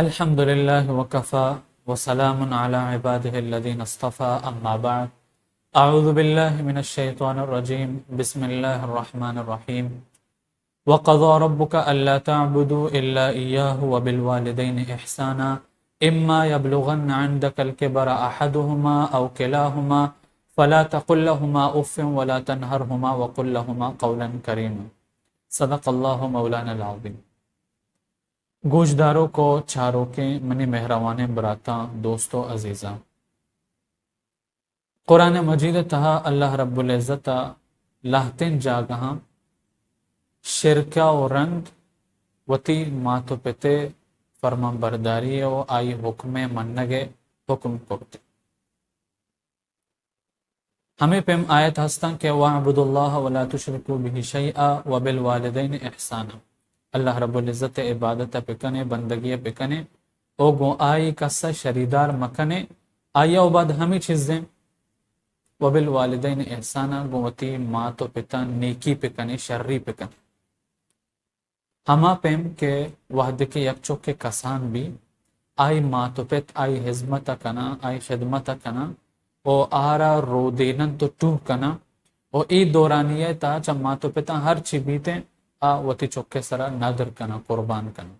الحمد لله وكفى وسلام على عباده الذين اصطفى، أما بعد. أعوذ بالله من الشيطان الرجيم. بسم الله الرحمن الرحيم. وقضى ربك ألا تعبدوا إلا إياه وبالوالدين إحسانا، إما يبلغن عندك الكبر أحدهما أو كلاهما، فلا تقل لهما أف ولا تنهرهما وقل لهما قولا كريما. صدق الله مولانا العظيم. گوشداروک و چاروکیں منی مہروانیں براتاں، دوست و عزیزاں، قرآن مجید ءِ تہا اللہ رب العزت ءَ لہتیں جاگہاں شرک ءَ و رند وتی مات و پت ءِ فرمان برداری ءَ و آئی حکم ءِ منگ ءِ حکم کرت۔ ہمے پیم آیت ہستاں کہ واعبدوا اللہ ولا تشرکوا بہ شیئا وبالوالدین احسانا۔ اللہ رب العزت ءِ عبادت ءَ بکنے، بندگی ءَ بکنے، او گوں آئی کس ءَ شریدار مکنے، آئی ءَ وبعد ہمے چیزیں، وبالوالدین احسانا، گوں وتی مات و پتاں نیکی بکنے، شری بکنے۔ ہما پیم کہ وہدے کہ یک چکے کسان بی، آئی مات و پت آئی ہزمت ءَ کناں، آئی خدمت ءَ کناں، و آرا رودیننت و ٹوہ کناں، و اے دورانی ءِ تہا چہ مات و پتاں ہر چی بیتیں، آ وتی چکے سرا ندر کناں، قربان کناں۔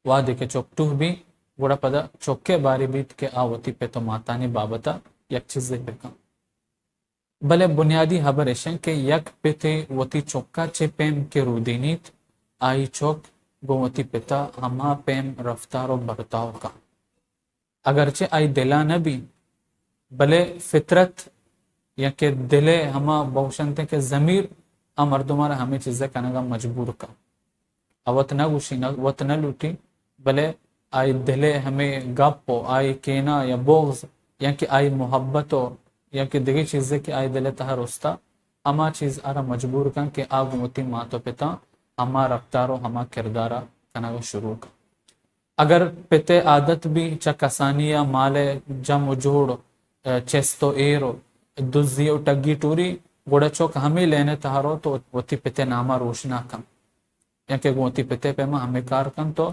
وہدے کہ چک ٹوہ بی، گڑا پدا چکے باری بیت کہ آ وتی پت و ماتانی بابت ءَ یک چیزے بکن۔ بلے بنیادی ہبر اش انت کہ یک پتے وتی چکا چے پیم کہ رودینیت، آئی چک گوں وتی پتا ہما پیم رفتار و برتاؤ کن۔ اگرچہ آئی دلا نہ بی، بلے فطرت یا کہ دل ءِ ہما بوشنت کہ ضمیر آ مردمارا ہمے چیزے کنگا مجبور کن۔ آ وت نہ گوشی، نہ، وت نہ لوٹی، بلے آئی دل ءِ ہمے گپ و آئی کینہ یا بغض یا کہ آئی محبت و یا کہ دگہ چیزے کہ آئی دل ءِ تہا رستا، ہما چیز آرا مجبور کن کہ آ گوں وتی مات و پتاں ہما رفتار و ہما کردارا کنگا شروع کن۔ اگر پت ءِ عادت بی چہ کسانی ءَ مال ءِ جم و جوڑ، ءَ، چست و ایر و دزی و ٹگی ٹوری، گڑا چک ہمے لین ءِ تہا روت و وتی پت ءِ نام ءَ روشنا کنت۔ یا کہ گوں وتی پت ءِ پیما ہمے کار کنت و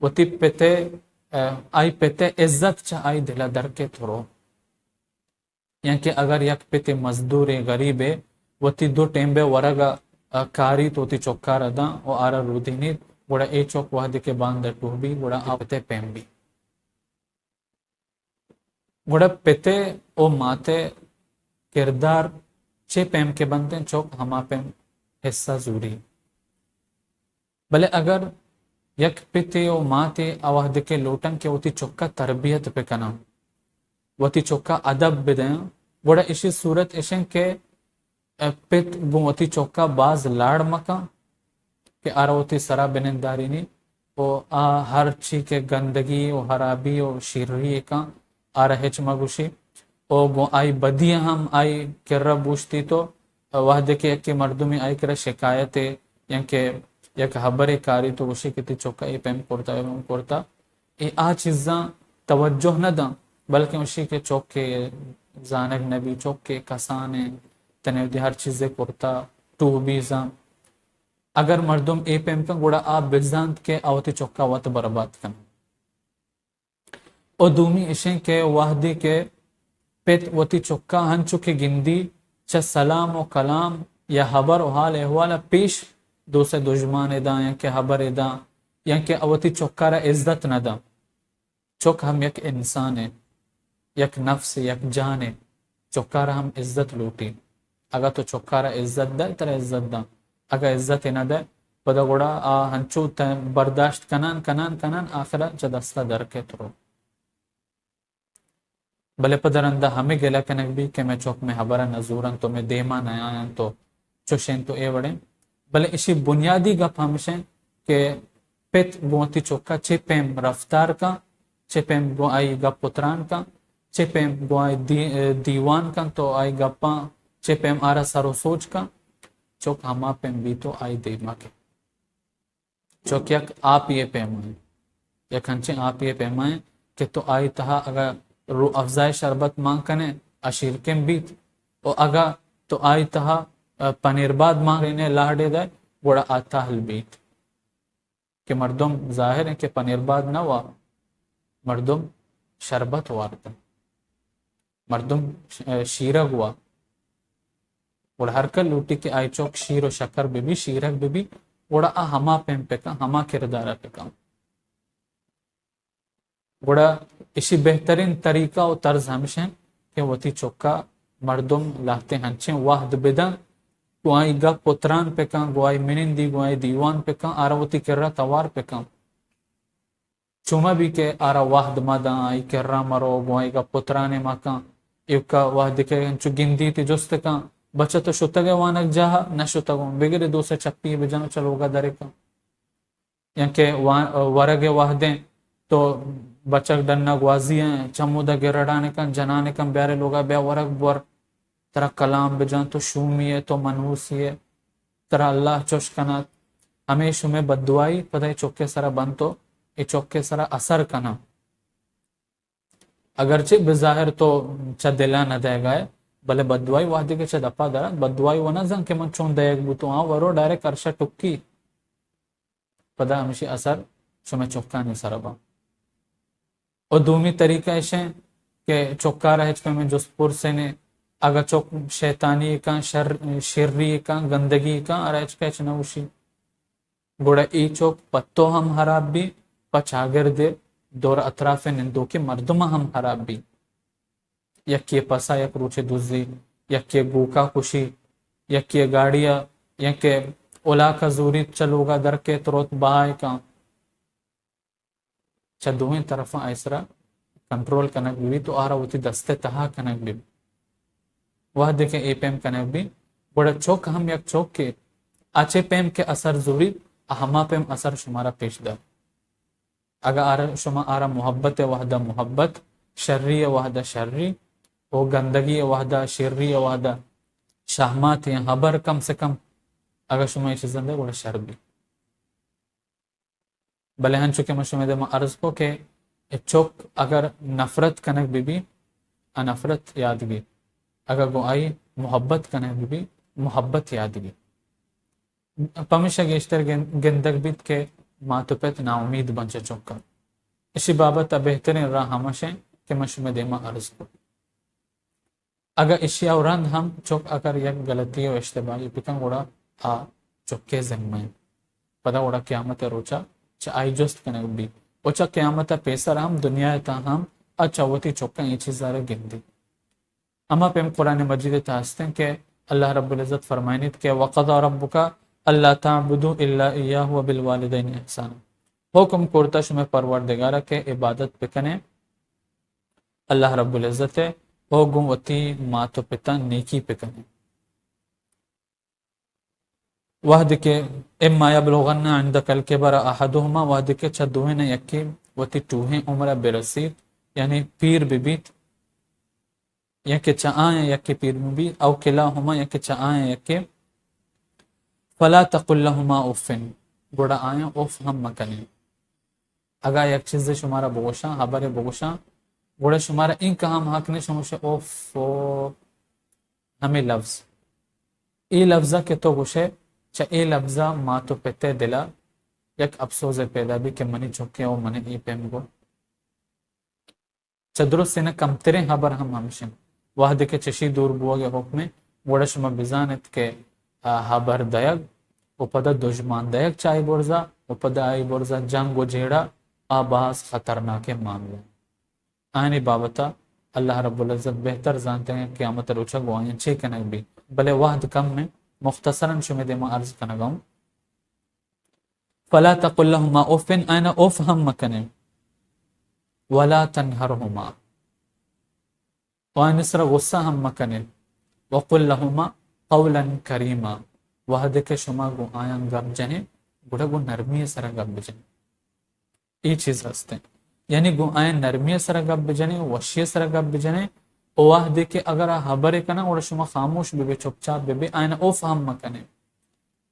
وتی پت ءِ، ءَ، آئی پت ءِ عزت چہ آئی دل ءَ در کیت و رو۔ یا کہ اگر یک پتے مزدورے، غریبے، وتی دو ٹیمبے ورگ ءَ، ءَ، کاریت، وتی چکارا داں و آرا رودینیت، گڑا اے چک وہدے کہ باندا ٹوہ بی، گڑا آ پتے پیم بی۔ گڑا پتے و ماتے کردار چے پیم کہ بنتیں، چک ہما پیم حصہ زوری۔ بلے اگر یک پتے و ماتے آ وہدے کہ لوٹن کہ وتی چکا تربیت بکنن، وتی چکا ادب بدین، گڑا اشی صورت اشن کہ پت گوں وتی چکا باز لاڑ مکن کہ آرا وتی سرا بنندارینی و آ ہر چی کہ گندگی و حرابی و شیری کن، آرا ہچ مگوشی و گوں آئی بدی ہم آئی کرا بوشتی تو وہدے کہ یکے مردمے آئی کرا شکایتے یا کہ یک ہبرے کاری تو گوشی کہ تی چکا اے پیم کرتا، اے پیم کرتا، اے آ چیزاں توجہ نہ داں، بلکہ گوشی کہ چکے زانگ نبی، چکے کسانے، تنے وتی ہر چیزے کرتا، ٹوہ بیزاں۔ اگر مردم اے پیم کن، گڑا آ بزانت کہ آ وتی چکا وت برباد کن۔ و دومی اشیں کہ وہدے کہ پت وتی چکا ہنچو کہ گندی چہ سلام و کلام یا ہبر و حال احوال ءَ پیش دوست دژمان ءَ داں یا کہ ہبر ءَ داں یا کہ وتی چکارا عزت نہ داں۔ چک ہم یک انسانے، یک نفسے، یک جانے۔ چکارا ہم عزت لوٹی۔ اگاں تو چکارا عزت دئے، ترا عزت داں۔ اگاں عزت ئے نہ دئے، پدا گڑا آ ہنچو تہ برداشت کنان، کنان، کنان، آخرا چہ دستا در کئیت رو۔ بلے پدا رندا ہمے گلہ کنگ بی کہ مئے چک مئے ہبرا نہ زورنت و مئے دیما نیاینت و چشیں تو اے وڑیں۔ بلے اشی بنیادی گپ ہمشیں کہ پت گوں وتی چکا چے پیم رفتار کن، چے پیم گوں آئی گپ و تران کن، چے پیم گوں آئی دی-، دیوان کن تو آئی گپاں چے پیم آرا سر و سوج کن، چک ہما پیم بیت و آئی دیما کیت۔ چک یک آپے ءِ پیما انت، یک انچیں آپے ءِ پیما انت کہ تو آئی تہا اگاں روح افزائے شربت مان کنے، آ شیرکن بیت، و اگاں تو آئی تہا، ءَ، پنیر باد مان کنے، لاڈے دئے، گڑا آ تہل بیت۔ کہ مردم ظاہر ایں کہ پنیر باد نہ وا، مردم شربت وارت، مردم ش-، شیرگ وا۔ گڑا ہر کل لوٹی کہ آئی چک شیر و شکر بہ بی، شیرگ بہ بی، گڑا آ ہما پیم پکن، ہما کردارا پکن۔ گڑا اشی بہترین طریقہ و طرز ہمش انت کہ وتی چکا مردم لہتیں ہنچیں وہد بدن، گوں آئی گپ و تران پکن، گوں آئی منندی، گوں آئی دیوان پکن، آرا وتی کرا توار پکن۔ چو مہ بی کہ آرا وہد مدن، آئی کرا مرو، گوں آئی گپ و ترانے مکن۔ ایوکا وہدے کہ انچو گندی تی جست کن، بچہ تو شتگ ئے وانگ جاہ، نہ شتگوں، بگرے دو سے چپی بجن و چہ لوگا درے کن۔ یا کہ وا-، ورگ ءِ وہدیں تو بچک ڈن ءَ گوازی ایں، چمودا گرڑانے کن، جنانے کن، بیارے لوگا، بیا ورگ بور، ترا کلام بجان، تو شومی ئے، تو منوسی ئے، ترا اللہ چوش کنات۔ ہمے شمے بددعائی پدا اے چکے سرا بنت و اے چکے سرا اثر کناں۔ اگرچہ بظاہر تو چہ دلا نہ دئیگا ئے، بلے بددعائی وہدے کہ چہ دپا درات، بددعائی و نہ زان کہ من چون دئیگ بوتوں، آ ورو ڈائریکٹ عرشا ٹکی۔ پدا ہمشی اثر شمئے چکانی سرا باں۔ و دومی طریقہ اشیں کہ چکارا ہچ پیمیں جست پرسے نے، اگہ چک شیطانی کن، شر-، شری کن، گندگی کن، آرا ہچ کس ہچ نہ گوشی۔ گڑا اے چک پہ تو ہم حراب بی، پہ چاگرد دور اطراف نندوکیں مردم ہم حراب بی۔ یکے پسا یک روچے دزی، یکے گوکا کشی، یکے گاڑیا، یکے اولاکا زوریت، چہ لوگا در کیت روت بہائے کن۔ چہ دوئیں طرفاں آئی سرا کنٹرول کنگ بہ بیت و آرا وتی دست ءِ تہا کنگ بہ بیت۔ وہدے کہ اے پیم کنگ بیت، گڑا چک ہم یک چکے، آ چے پیم کہ اثر زوریت، آ ہما پیم اثر شمارا پیش دار۔ اگہ آرا، شما آرا محبت ءِ وہدا محبت، شری ءِ وہدا شری، و گندگی ءِ وہدا، شری ءِ وہدا شہمات یا ہبر کم سے کم، اگہ شما اے چیزاں دے، گڑا شر بی۔ بلے ہنچو کہ من شمئے دیما عرض کو کہ چک اگر نفرت کنگ بہ بی، آ نفرت یاد گی۔ اگر گوں آئی محبت کنگ بہ بی، محبت یاد گی۔ پمیشا گیشتر گن-، گندگ بیت کہ مات و پت ناامید بنت چہ چکاں۔ اشی بابت ءَ بہترین راہ ہمش انت کہ من شمئے دیما عرض کو۔ اگہ اشی ءَ رند ہم چک اگر یک غلطی و اشتباہی بکن، گڑا آ چکے ذمہ انت۔ پدا گڑا قیامت ءِ روچا چہ آئی جست کنگ بیت۔ و چہ قیامت ءَ پیسر ہم دنیا ءِ تہا ہم آ چہ وتی چکاں اے چیزا را گندی۔ ہما پیم قرآن مجید ءِ تہا ہستیں کہ اللہ رب العزت فرمائنیت کہ وقضى ربك ألا تعبدوا إلا إياه وبالوالدين إحسانا۔ حکم کرتا شمئے پروردگارا کہ عبادت بکنے اللہ رب العزت ءِ، و گوں وتی مات و پتاں نیکی بکنے۔ وہدے کہ إما يبلغن عندك الكبر أحدهما، وہدے کہ چہ دوئیناں یکے وتی ٹوہیں عمر ءَ برسیت، یعنی پیر بہ بیت، یا کہ چہ آیاں یکے پیر بہ بیت، أو كلاهما، یا کہ چہ آیاں یکے، فلا تقل لهما أف، گڑا آیاں اف ہم مکنے۔ اگاں یک چیزے شمارا بگوشاں، ہبرے بگوشاں، گڑا شمارا اینکہ ہم حق نے شما گوشے اف، او ہمے لفظ۔ اے لفظا کہ تو گوشے، چہ اے لفظا مات و پت ءِ دلا یک افسوزے پیدا بی کہ منی چکے او منے اے پیم گو۔ چہ درستینا کمتریں ہبر ہم ہمش انت۔ وہدے کہ چشی دور بوگ ءِ حکم انت، گڑا شما بزان ات کہ، آ، ہبر دئیگ و پدا دژمان دئیگ چہ آئی برزا و پدا آئی برزا جنگ و جیڑہ، آ باز خطرناکیں معاملہ انت۔ آیانی بابتا اللہ رب العزت بہتر زانت کہ قیامت ءِ روچا گوں آیاں چے کنگ بیت، بلے وہد کم انت، مختصراً شمئے دیما عرض کنگا اوں۔ فلا تقل لهما أف، آیانا اف ہم مکنے۔ ولا تنهرهما، و آیانی سرا غصہ ہم مکنے۔ وقل لهما قولا كريما، وہدے کہ شما گوں آیاں گپ جنے، گڑا گوں نرمی ءِ سرا گپ بجنے۔ اے چیز ہستیں۔ یعنی گوں آیاں نرمی ءِ سرا گپ بجنے، وشی ءِ سرا گپ بجنے، و وہدے کہ اگر آ ہبرے کناں، گڑا شما خاموش بہ بے، چپ چاپ بہ بے، آیانا اف ہم مکنے۔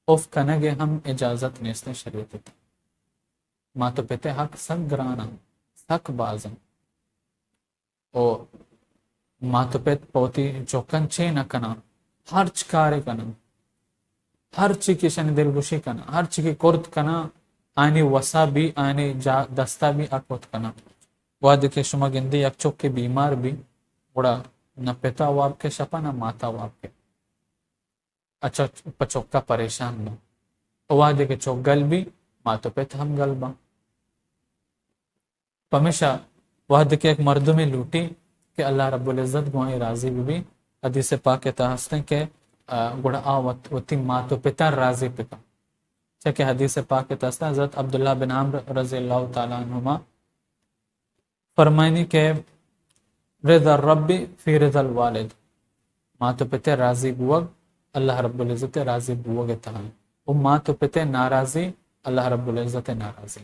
اف کنگ ءِ ہم اجازت نیست شریعت ءِ تہا۔ مات و پت ءِ حق سک گران انت، سک باز انت۔ و مات و پت پہ وتی چکاں چے نہ کناں، ہرچ کارے کناں، ہرچی کہ اشانی دلگوشی کناں، ہرچی کہ کرد کناں، آنی وسا بی، آنی جا دستا بی، آ کت کناں۔ وہدے کہ شما گندے یک چکے بیمار بی، گڑا نہ پتا واب کے شپا، نہ ماتا واب کے۔ اچھا، پہ چکا پریشان بی۔ وہدے کہ چک گل بی، مات و پت ہم گل باں۔ پمیشا وہدے کہ یک مردمے لوٹی کہ اللہ رب العزت گوں آئی راضی بہ بی، حدیث پاک ء تہا ہستیں کہ، آ، گڑا آ وت-، وتی مات و پتاں راضی بکن۔ چہ کہ حدیث پاک ء تہا ہستیں، حضرت عبداللہ بن عمرو رضی اللہ تعالی عنہما فرمائنی کہ رضا الرب فی رضا الوالد، مات و پت ء راضی بوگ اللہ رب العزت ء راضی بوگ ء تہا انت، و مات و پت ء ناراضی اللہ رب العزت ء ناراضی۔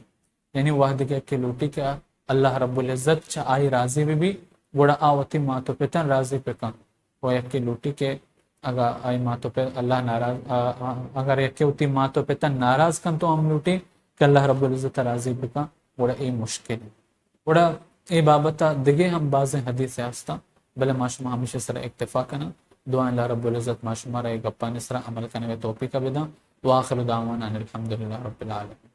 یعنی وہدے کہ یکے لوٹی کہ اللہ رب العزت چہ آئی راضی بہ بی، گڑا آ وتی مات و پتاں راضی بکن۔ و یکے لوٹی کہ اگاں آئی مات و پت اللہ ناراض، آ، آ، اگر یکے وتی مات و پتاں ناراض کن تو ہم لوٹی کہ اللہ رب العزت ء راضی بکن، گڑا اے مشکل۔ گڑا اے بابت ء دگہ ہم بازیں حدیث ہستاں، بلے ما شما ہمیشی سرا اکتفا کناں۔ دعا اللہ رب العزت ما شما را اے گپانی سرا عمل کنگ ء توفیق بداں۔ وآخر دعوانا ان الحمدللہ رب العالمین۔